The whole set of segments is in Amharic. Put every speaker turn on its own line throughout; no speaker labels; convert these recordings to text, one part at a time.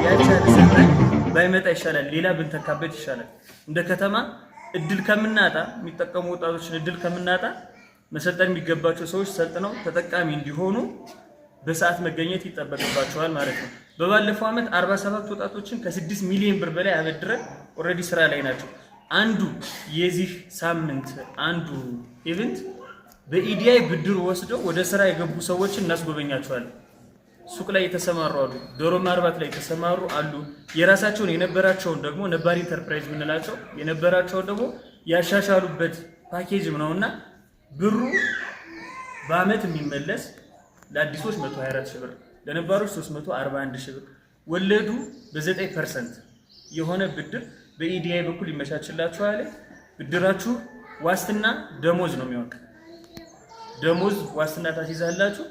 ያልቻለ ሰልጣኝ ባይመጣ ይሻላል፣ ሌላ ብንተካበት ይሻላል። እንደ ከተማ እድል ከምናጣ፣ የሚጠቀሙ ወጣቶችን እድል ከምናጣ፣ መሰልጠን የሚገባቸው ሰዎች ሰልጥነው ተጠቃሚ እንዲሆኑ በሰዓት መገኘት ይጠበቅባቸዋል ማለት ነው። በባለፈው ዓመት 47 ወጣቶችን ከ6 ሚሊዮን ብር በላይ አበድረን already ስራ ላይ ናቸው። አንዱ የዚህ ሳምንት አንዱ event በ EDI ብድር ወስደው ወደ ስራ የገቡ ሰዎችን እናስጎበኛቸዋለን። ሱቅ ላይ የተሰማሩ አሉ፣ ዶሮ ማርባት ላይ የተሰማሩ አሉ። የራሳቸውን የነበራቸውን ደግሞ ነባር ኢንተርፕራይዝ የምንላቸው የነበራቸውን ደግሞ ያሻሻሉበት ፓኬጅም ነውና ብሩ በአመት የሚመለስ ለአዲሶች 124 ሺህ ብር፣ ለነባሮች 341 ሺህ ብር፣ ወለዱ በ9% የሆነ ብድር በ EDI በኩል ይመቻችላችኋል። ብድራችሁ ዋስትና ደሞዝ ነው የሚሆን። ደሞዝ ዋስትና ታስይዛላችሁ።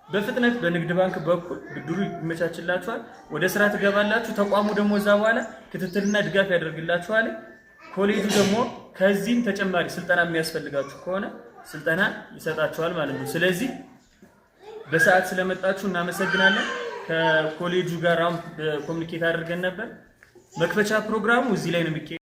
በፍጥነት በንግድ ባንክ በኩል ብድሩ ይመቻችላችኋል። ወደ ስራ ትገባላችሁ። ተቋሙ ደግሞ እዛ በኋላ ክትትልና ድጋፍ ያደርግላችኋል። ኮሌጁ ደግሞ ከዚህም ተጨማሪ ስልጠና የሚያስፈልጋችሁ ከሆነ ስልጠና ይሰጣችኋል ማለት ነው። ስለዚህ በሰዓት ስለመጣችሁ እናመሰግናለን። ከኮሌጁ ጋር አሁን communicate አድርገን ነበር። መክፈቻ ፕሮግራሙ እዚህ ላይ ነው የሚካሄደው።